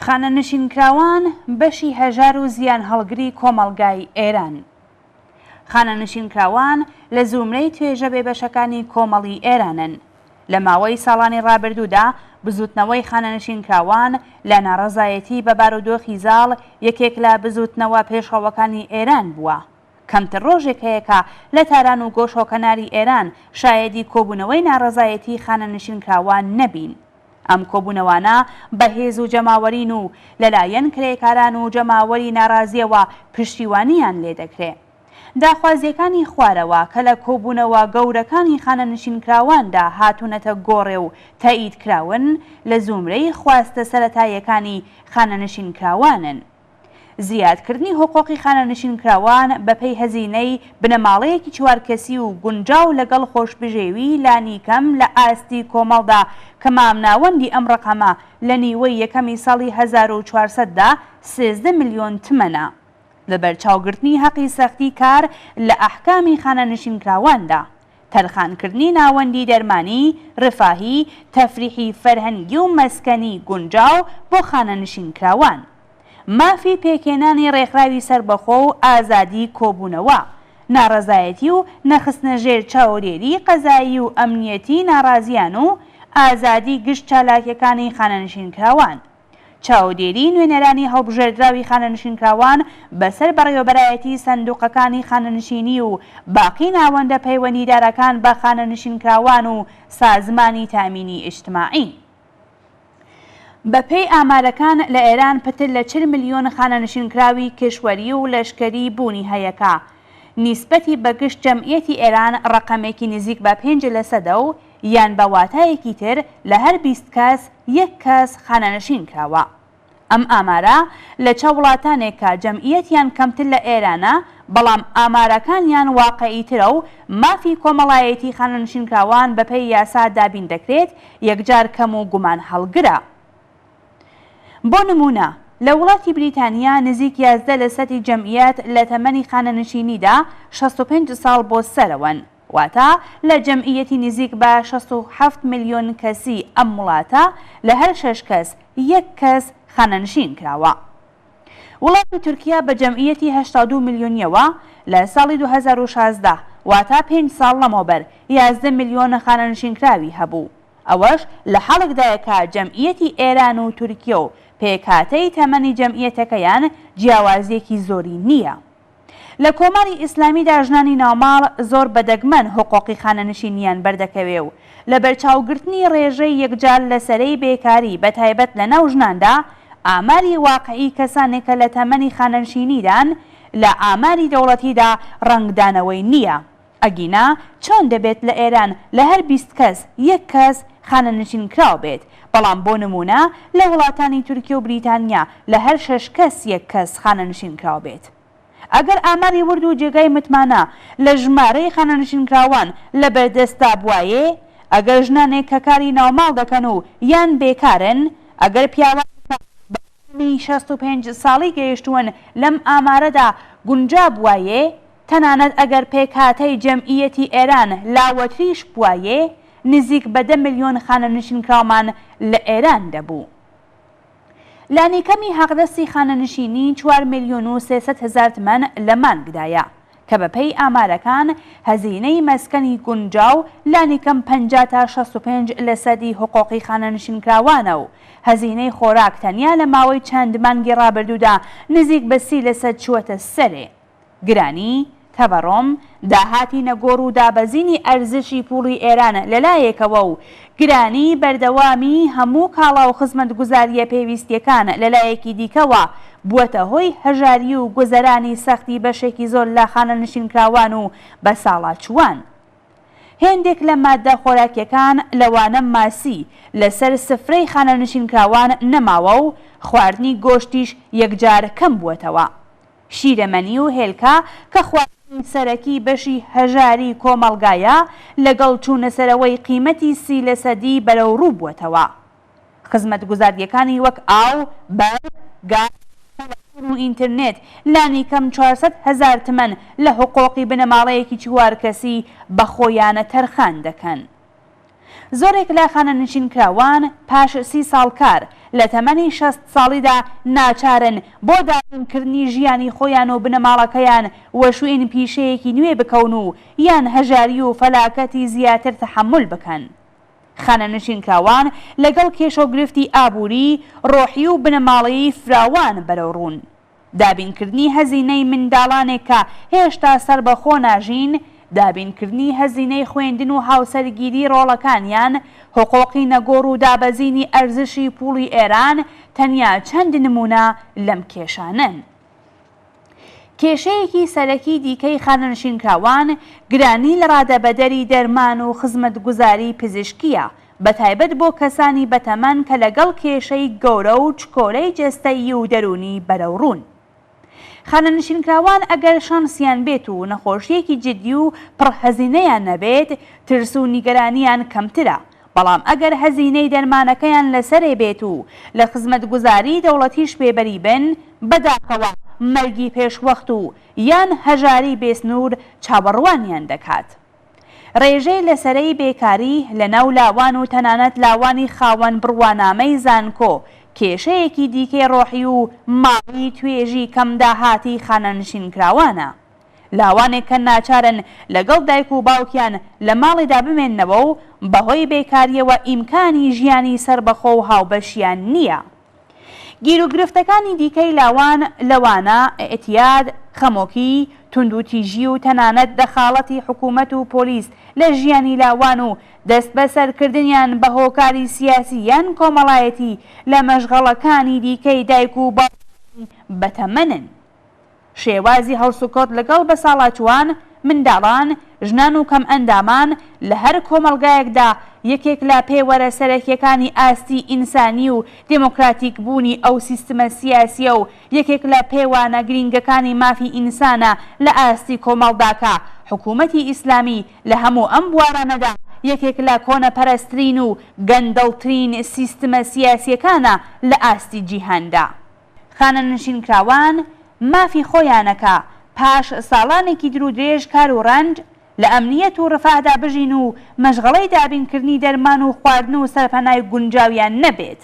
خانەنشینکراوان بەشی هەژار و زیانهەڵگری کۆمەڵگای ئێران. خانەنشینکراوان لە زومرەی توێژە بێبەشەکانی کۆمەڵی ئێرانن. لە ماوەی ساڵانی ڕابردوودا بزووتنەوەی خانەنشینکراوان لە ناڕەزایەتی بە بارودۆخی زاڵ یەکێک لە بزووتنەوە پێشڕەوەکانی ئێران بووە. کەمتر ڕۆژێک هەیە کە لە تاران و گۆشەوکەناری ئێران شایەدی کۆبوونەوەی ناڕەزایەتی خانەنشینکراوان نەبین. ئەم کۆبوونەوانە بەهێز و جەماوەرین و لەلایەن کرێکاران و جەماوەری ناڕازییەوە پشتیوانییان لێدەکرێ. داخوازییەکانی خوارەوە کە لە کۆبوونەوە گەورەکانی خانەنشینکراواندا هاتوونەتە گۆڕێ و تەئید کراون، لە زومرەی خواستە سەرەتاییەکانی خانەنشینکراوانن. زیادکردنی حقوقی خانەنشینکراوان بەپێی هەزینەی بنەماڵەیەکی چوارکەسی و گونجاو لەگەڵ خۆشبژێوی لانیکەم لە ئاستی کۆمەڵدا کە مامناوەندی ئەم ڕەقەمە لە نیوەی یەکەمی ساڵی 1400 دا 13 ملیۆن تمەنە. لەبەرچاوگرتنی هەقی سەختی کار لە ئەحکامی خانەنشینکراواندا. تەرخانکردنی ناوەندی دەرمانی، رفاهی، تەفریحی فەرهەنگی و مەسکەنی گونجاو بۆ خانەنشینکراوان. مافی پێکهێنانی رێکخراوی سەربەخۆ و ئازادی کۆبوونەوە، ناڕەزایەتی و نەخستنە ژێر چاودێری قەزایی و ئەمنیەتی ناڕازیان و ئازادی گشت چالاکیەکانی خانەنشینکراوان. چاودێری نوێنەرانی هەڵبژێردراوی خانەنشینکراوان بەسەر بەڕێوەبەرایەتی سەندوقەکانی خانەنشینی و باقی ناوەندە پەیوەندیدارەکان بە خانەنشینکراوان و سازمانی تامینی ئیجتماعی. بەپێی ئامارەکان لە ئێران پتر لە 40 ملیۆن خانەنشینکراوی کیشوەری و لەشکەری بوونی هەیە کە نیسبەتی بە گشت جەمعیەتی ئێران ڕەقەمێکی نزیک بە پێنج لەسەدە و یان بە واتایەکی تر لە هەر 20 کەس یەک کەس خانەنشین کراوە. ئەم ئامارە لە چە وڵاتانێک کە جەمعیەتیان کەمتر لە ئێرانە، بەڵام ئامارەکانیان واقعیترە و مافی کۆمەڵایەتی خانەنشینکراوان بەپێی یاسا دابین دەکرێت، یەکجار کەم و گومان هەڵگرە. بۆ نموونە لە وڵاتی بریتانیا نزیک 11 لەسەدی جەمعیەت لە تەمەنی خانەنشینیدا 65 ساڵ بۆ سەرەوەن. واتە لە جەمعیەتی نزیک بە 67 ملیۆن کەسی ئەم وڵاتە لە هەر شەش کەس یەک کەس خانەنشین کراوە. وڵاتی تورکیا بە جەمعیەتی 82 ملیۆنیەوە لە ساڵی 2016 واتە پێنج ساڵ لەمەوبەر 11 ملیۆن خانەنشینکراوی هەبوو. ئەوەش لە حاڵێکدایە کە جەمعیەتی ئێران و تورکیە و پێکهاتەی تەمەنی جەمعیەتەکەیان جیاوازیەکی زۆری نییە. لە کۆماری ئیسلامیدا ژنانی ناوماڵ زۆر بە دەگمەن حقوقی خانەنشینییان بەردەکەوێ و لەبەرچاوگرتنی ڕێژەی یەکجار لەسەرەی بێکاری بە تایبەت لە ناو ژناندا ئاماری واقعی کەسانێک کە لە تەمەنی خانەنشینیدان لە ئاماری دەوڵەتیدا ڕەنگدانەوەی نییە. ئەگینا چۆن دەبێت لە ئێران لە هەر 20 کەس یەک کەس خانەنشینکراو بێت، بەڵام بۆ نموونە لە وڵاتانی تورکیە و بریتانیا لە هەر شەش کەس یەک کەس خانەنشینکراو بێت؟ ئەگەر ئاماری ورد و جێگای متمانە لە ژمارەی خانەنشینکراوان لە بەردەستدا بوایێ، ئەگەر ژنانێک کە کاری ناوماڵ دەکەن و یان بێکارن، ئەگەر پیاوانێک کە بە تەمەنی 65 ساڵی گەیشتوون لەم ئامارەدا گونجابوایێ، تەنانەت ئەگەر پێکهاتەی جەمعییەتی ئێران لاوەتریش بوایێ، نزیک بە دە ملیۆن خانەنشینکراومان لە ئێران دەبوو. لانیکەمی حەقدەستی خانەنشینی چوار ملیۆن و 300 هەزار تمەن لە مانگدایە، کە بەپێی ئامارەکان هەزینەی مەسکەنی گونجاو لانیکەم 50 تا 65 لەسەدی حقوقی خانەنشینکراوانە و هەزینەی خۆراک تەنیا لە ماوەی چەند مانگی ڕابردوودا نزیک بە 30 لەسەد چووەتە سەرێ. گرانی، تەوەڕۆم، داهاتی نەگۆڕ و دابەزینی ئەرزشی پووڵی ئێران لە لایەکەوە و گرانیی بەردەوامی هەموو کاڵا و خزمەتگوزارییە پێویستییەکان لە لایەکی دیکەوە بووەتە هۆی هەژاری و گوزەرانی سەختی بەشێکی زۆر لە خانەنشینکراوان و بەساڵاچووان. هێندێک لە ماددە خۆراکییەکان لەوانە ماسی لەسەر سفرەی خانەنشینکراوان نەماوە و خواردنی گۆشتیش یەکجار کەم بووەتەوە. شیرەمەنی و هێلکە کە خواردنی سەرەکی بەشی هەژاری کۆمەڵگایە، لەگەڵ چوونەسەرەوەی قیمەتی سی لەسەدی بەرەوڕوو بووەتەوە. خزمەتگوزارییەکانی وەک ئاو، بەرق، گاز، تەلەفۆن و ئینترنێت لانیکەم 400,000 تمەن لە حقوقی بنەماڵەیەکی چوار کەسی بە خۆیان تەرخان دەکەن. زۆرێک لە خانەنشینکراوان پاش سی ساڵ کار، لە تەمەنی 60 ساڵیدا ناچارن بۆ دابینکردنی ژیانی خۆیان و بنەماڵەکەیان وەشوێن پیشەیەکی نوێ بکەون و یان هەژاری و فەلاکەتی زیاتر تەحەمول بکەن. خانەنشینکراوان لەگەڵ کێشەوگرفتی ئابووری، ڕۆحی و بنەماڵەیی فراوان بەرەوڕوون. دابینکردنی هەزینەی منداڵانێک کە هێشتا سەربەخۆ ناژین، دابینکردنی هەزینەی خوێندن و هاوسەرگیری ڕۆڵەکانیان، حقوقی نەگۆڕ و دابەزینی ئەرزشی پووڵی ئێران تەنیا چەند نموونە لەم کێشانەن. کێشەیەکی سەرەکی دیکەی خانەنشینکراوان گرانی لەڕادەبەدەری دەرمان و خزمەتگوزاری پزیشکییە، بەتایبەت بۆ کەسانی بەتەمەن کە لەگەڵ کێشەی گەورە و چکۆلەی جەستەیی و دەروونی بەرەوڕوون. خانەنشینکراوان ئەگەر شانسیان بێت و نەخۆشییەکی جدی و پڕ هەزینەیان نەبێت، ترس و نیگەرانییان کەمترە، بەڵام ئەگەر هەزینەی دەرمانەکەیان لەسەرێ بێت و لە خزمەتگوزاری دەوڵەتیش بێبەری بن، بەداخەوە مەرگی پێشوەخت و یان هەژاری بێسنوور چاوەڕوانیان دەکات. رێژەی لەسەرەی بێکاری لەناو لاوان و تەنانەت لاوانی خاوەن بڕوانامەی زانکۆ کێشەیەکی دیکەی رۆحی و ماڵیی توێژی کەمداهاتی خانەنشینکراوانە. لاوانێک کە ناچارن لەگەڵ دایک و باوکیان لە ماڵێدا بمێننەوە و بەهۆی بێکارییەوە ئیمکانی ژیانی سەربەخۆ و هاوبەشیان نییە. گیروگرفتەکانی دیکەی لاوان لەوانە ئیعتیاد، خەمۆکی، توندوتیژی و تەنانەت دەخاڵەتی حکوومەت و پۆلیس لە ژیانی لاوان و دەستبەسەرکردنیان بە هۆکاری سیاسی یان کۆمەڵایەتی لە مەشغەڵەکانی دیکەی دایک و باوکانی بەتەمەنن. شێوازی هەڵسوکەوت لەگەڵ بەساڵاچووان، منداڵان، ژنان و کەمئەندامان لە هەر کۆمەڵگایەکدا یەکێک لە پێوەرە سەرەکییەکانی ئاستی ئینسانی و دێمۆکراتیک بوونی ئەو سیستمە سیاسییە و یەکێک لە پێوانە گرینگەکانی مافی ئینسانە لە ئاستی کۆمەڵدا کە حکوومەتی ئیسلامی لە هەموو ئەم بوارانەدا یەکێک لە کۆنەپەرسترین و گەندەڵترین سیستمە سیاسییەکانە لە ئاستی جیهاندا. خانەنشینکراوان مافی خۆیانە کە پاش ساڵانێکی دروودرێژ کار و ڕەنج، لە ئەمنییەت و ڕفاهدا بژین و مەشغەڵەی دابینکردنی دەرمان و خواردن و سەرپەنای گونجاویان نەبێت.